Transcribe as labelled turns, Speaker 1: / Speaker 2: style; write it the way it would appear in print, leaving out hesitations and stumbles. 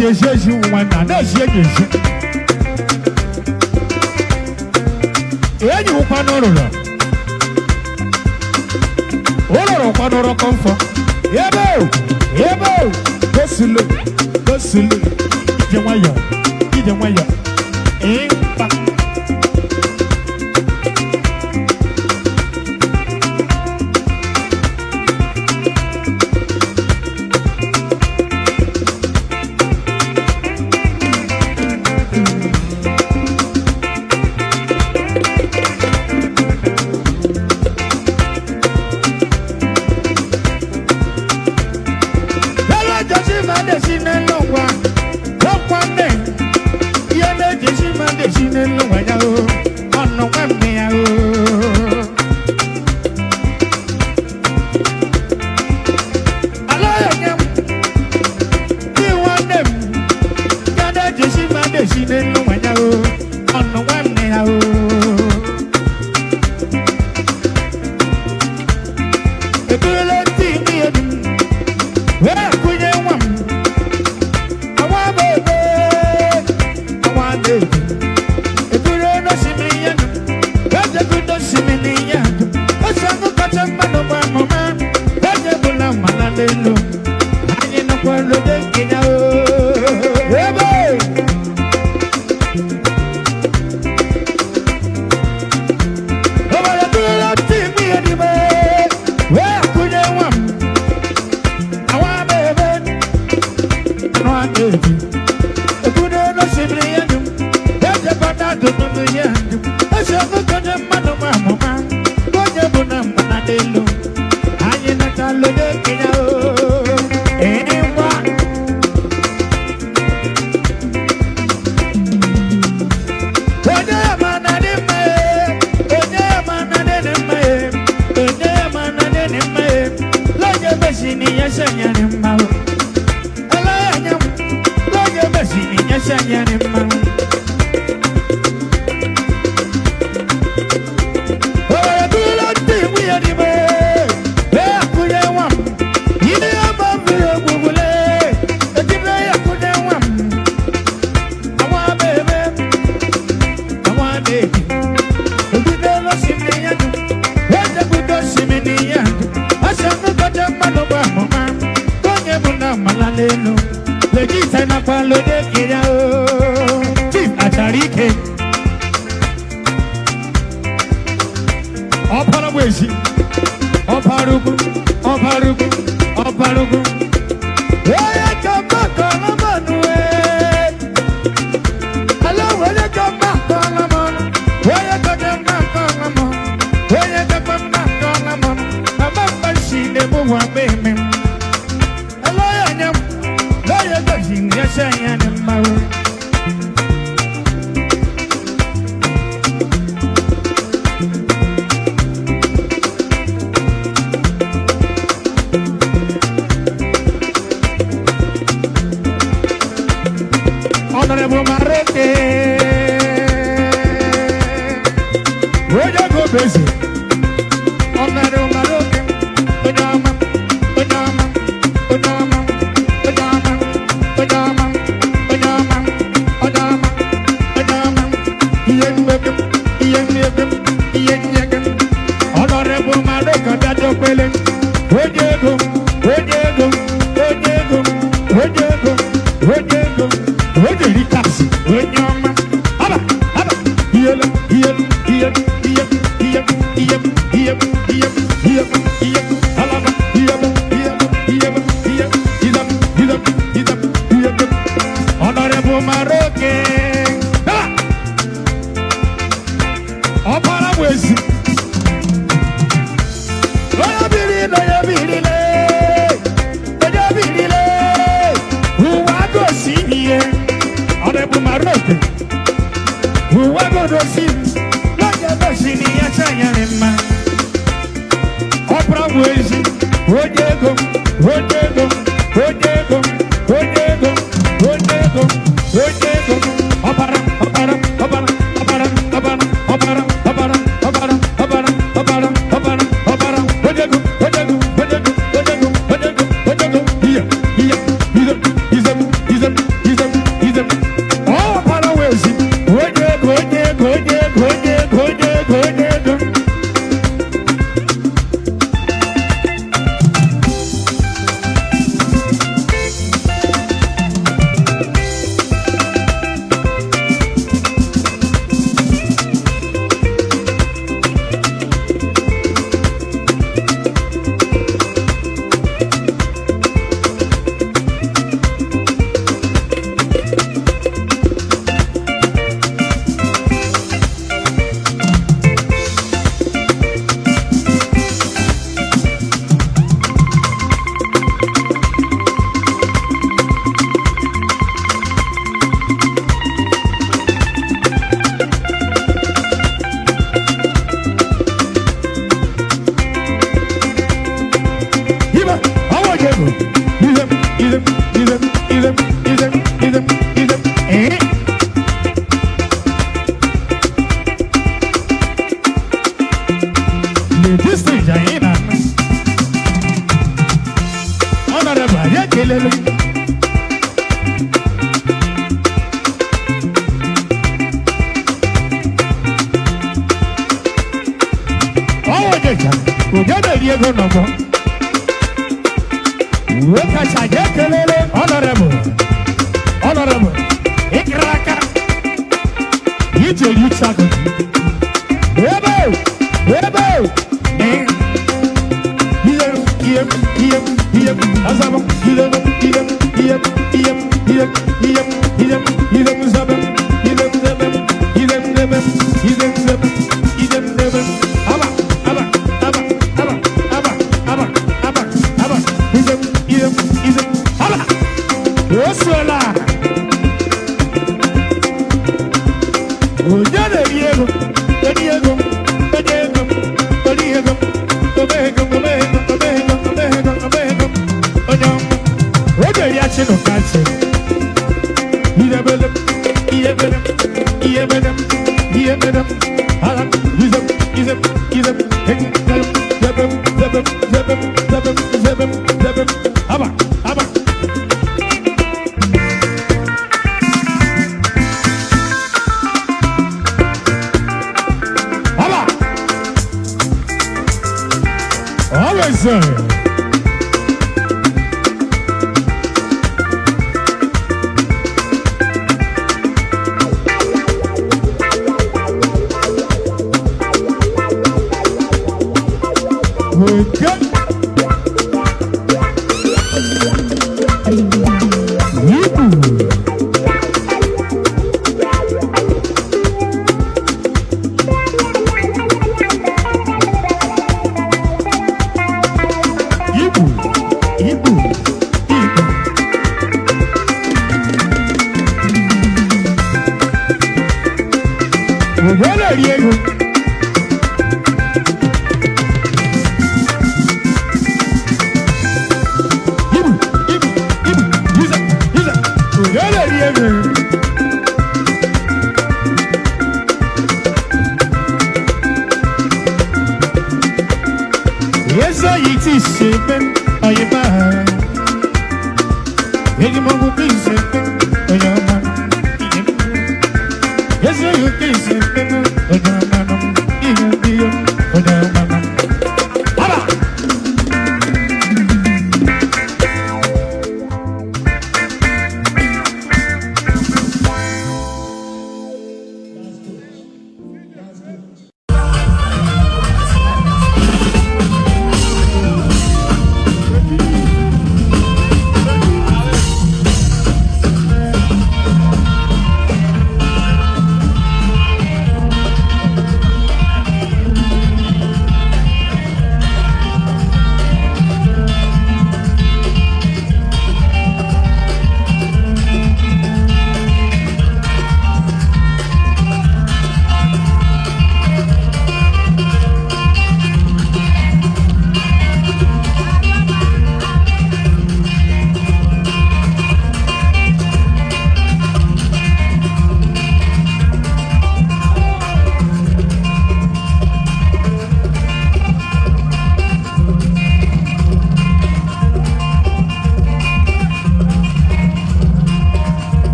Speaker 1: Eji ezi ezi nwanna na-ezi enyi ezi. Enyi wụkwa n'ụlọ. Ụlọrọ kwadoro kọmfọ. Ebe o, ebe o, gosilo, gosilo, ije nwayọ, ije nwayọ, ịmkpa. Ebe jesi ma desi n'elu ụwa, ọkwa nne, ihe na-ejesi ma desi n'elu ụwa ya o, ọnụ nwanne ya o. Ala ya nye m, dị nwanne m, ya na-ejesi ma desi n'elu ụwa ya o, ọnụ nwanne ya o. Eburula ntị ndị enyi m, wee kụnye nwa m. Awa bebe, awa bebe. Eburu n'osimiri ya nụ, ejegu n'osimiri ya nụ. Ose ọnụ kacha mma n'ụwa amụma, ejebula mmala n'elu. Anyị nọkwa n'oge nke ya o. Ebe! Obodo tụrụ ntị nwunye n'ime, wee kụnye nwa m. Awa bebe, awa bebe. Eburu n'osimiri ya nụ, ejebata dụdụdụ ya nụ. Ose ọnụ kacha mma n'ụwa amụma, onye bụ na mmala n'elu. Anyị nọchalụ n'oge ya o. Ịgba. Onye ma na dị mma e, onye ma na dị mma e, onye ma na dị mma e, lonye besi ni ya sanya ni mma o. Ala ya nyam, lonye besi ni ya sanya ni mma o. Owere tụrụ ntị nwunye dị m e, e akwụnye nwa m, ime ya ma mmiri ogwugwule, ejime ya akwụnye nwa m, awa bebe. Awa baby, ogudo osimiri ya dụ, ejegudo osimiri ya dụ. Ọsọ nkọcha mmanụ bụ amụma, onye bụ na amala n'elu. Lejite nakwa lode kiri o. Chief achara ike. Ọpara bụ ezi, ọpara ugwu, ọpara ugwu, ọpara ugwu. Onye ka mma kọrọ mmanụ ee. Hello, onye ka mma kọrọ mmanụ. Onye ka mma kọrọ mmanụ. Onye ka mma kọrọ mmanụ. Mama mma si na-emu nwa mmemme. Hello, ya nye m. Onye gosi na ya sị ya dị mma o. Honorable Marete. Onye go busy. Honorable Marete. Onye ọma, onye ọma, onye ọma, onye ọma, onye ọma, onye ọma, onye ọma, onye ọma. Ihe mmegbu, ihe mmegbu, ihe nyege. Honorable Marete ọbịa Onye ego, onye ego, onye ego, onye ego, onye ego, onye eri taxi, onye ọma. Haba, haba, iyelu, iyelu, iyelu, iyelu, iyelu, iyelu, iyelu, iyelu, iyelu, iyelu, alaba, iyelu, iyelu, iyelu, iyelu, izam, izam, izam, iyelu. Honorable Maroke. Haba! Ọbara bụ ezi. Onye biri na onye biri le, onye biri le, ụwa gosi ihe, ọ na-ebu mara oke. Ụwa gosi, n'oge gosi na ihe chanyere mma. Ọ bụrụ bụ ezi, onye ego, onye ego, onye ego, onye ego, onye ego, onye ego, ọbara, ọbara, ọbara, ọbara, ọbara, ọbara, ọbara, ọbara, ọbara, ọbara, ọbara, ọbara, onye ego, onye ego, onye ego, onye ego, onye ego, onye ego, iya, iya, ize, ize, ize, na-eri ego n'ọgbọ. Wekacha ga ekelele honorable, honorable, ịkara aka, ije richa gị. Ebe, ebe, ee. Ihe, ihe, ihe, ihe, azaba, ihe, ihe, ihe, ihe, ihe, ihe, ihe, ihe, nzaba, ihe, nzaba, ihe, nzaba, ihe, nzaba, ihe, nzaba. Aba, aba, aba, aba, aba, aba, aba, aba, ihe, ihe, ihe, aba. Osuola. Onye na-eri ego, eri ego, eri ego, eri ego, ome ego, ome ego, ome ego, ome ego, ome ego, onye ọma. Oge ya chinụ ka ntị. Ihe mere, ihe mere, ihe mere, ihe mere, ala, izem, izem, izem, egi, zebem, zebem, zebem, zebem, zebem, zebem, aba, aba. Aba! Always say. We get Yippee. Ibu, ibu, ibu. Onye na-eri ego? Ibu, ibu, ibu, yiza, yiza. Onye na-eri ego? Eze yi ti ṣe pé ọyẹ bá èyí mo kú kí n ṣe pé ọyẹ ọmọ. Eze yi ti ṣe pé